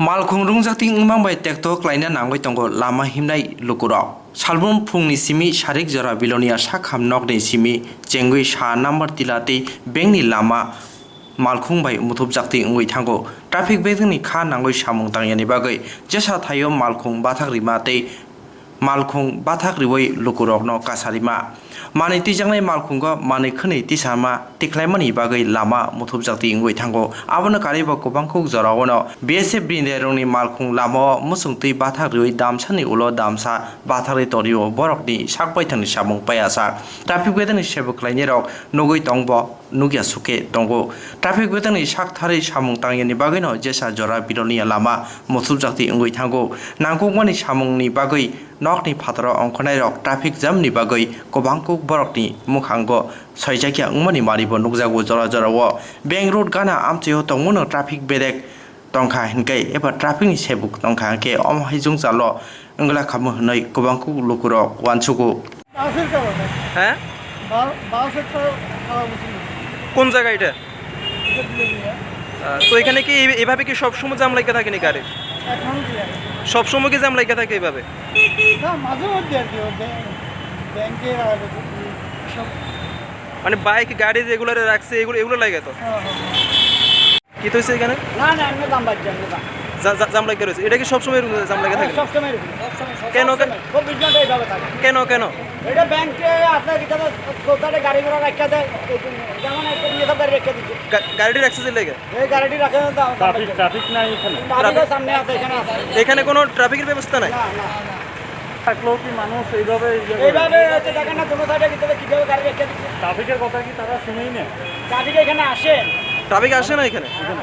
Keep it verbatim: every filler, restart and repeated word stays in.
Malkhung rungjakti wngmang bai tekto klaina nangwi tongo lama himnai lukurok. Salbrum phungni simi sarik jora Bilonia sakham nokni simi chengwi sa number tila tei bengni lama malkhung bai muthupjakti wngwi thango. Traffic bedekni kha nangwi samung tangyani bagwi jesa thaio malkhung bathak rima tei malkhung bathak riwi lukurokno kasarima. Manwi twijaknai malkhungo manwi khwnwi tisama tikhlaimani bagwi lama muthupjakti wngwi thango. Abono karwi bo kwbangkuk jorao no B S F brinderokni malkhung lamao muchung twi bathak riwi damsani ulo damsa bathak ri tonio borokni sak baithangni samung paiyasak. Traffic bedekni sebuk khlainairok nugwi tongbo nukya sukhe tongo. Traffic bedekni sak tharwi samung tangyani bagwino jesa jora Bilonia lama muthupjakti wngwi thango. Nangkukmani samungni bagwi nokni phataro ongkhornairok traffic jam ni bagwi kwbangkuk borokni mwkhango soijakya wngmani maribo nukjago jora jorao. Bank road gana amchaio tongmano traffic bedek tongkha hinkhe eba traffic ni sebuk tongkha hinkhe omo hai jwngjalo wngla khamu hwnwi kwbangkuk lukurok uansugo. বাসের কারণে। হ্যাঁ? বা-, বাসের তো খারাপ হচ্ছে না। কোন জায়গা এটা? এটা দিলে নিয়ে। আহ, তো এখানে কি এই-, এভাবে কি সবসময় জ্যাম লেগে থাকে নি গাড়ি? এখন কি আর? সবসময় কি জ্যাম লেগে থাকে এভাবে? না, মাঝে মধ্যে আর কি, ওই ব্যাং-, ব্যাংকে আর সব। মানে বাইক, গাড়ি যেগুলো রাখছে, এগুলো, এগুলো লাগে তো? হ্যাঁ, হ্যাঁ, হ্যাঁ। কি তো হইছে এখানে? না, না, এমনি দাম বাড়ছে, এমনি দাম। জা-, জা-, জাম লাগিয়ে রয়েছে। এটা কি সবসময় এরকম জাম লাগিয়ে হ্যাঁ, থাকে? সবসময় এরকম। কেন, কেন? সবসময়। চব্বিশ ঘন্টা এইভাবে থাকে। কেন, কেন? এটা ব্যাংকে আপনার ভিতরে কোথায় গাড়ি ঘোড়া রাখা দেয়, এই জন্য। যেমন একটা নিয়ে সব গাড়ি রেখে দিচ্ছে। গা-, গাড়িটি রাখছে যে লেগে? এই গাড়িটি রাখে না, দাম ট্রাফিক, বাড়ছে। ট্রাফিক নাই এখানে। ট্রাফিকও সামনে আছে, এখানে আছে। এখানে কোনো ট্রাফিকের ব্যবস্থা নাই? না, না, না। থাকলেও কি মানুষ এইভাবে ইয়ে করে? এইভাবে হচ্ছে দেখেন না, দুনো সাইডে ভিতরে কিভাবে গাড়ি রেখে দিচ্ছে। ট্রাফিকের কথা কি তারা শুনেই না? ট্রাফিক এখানে আসে। ট্রাফিক আসে না এখানে? এখানে।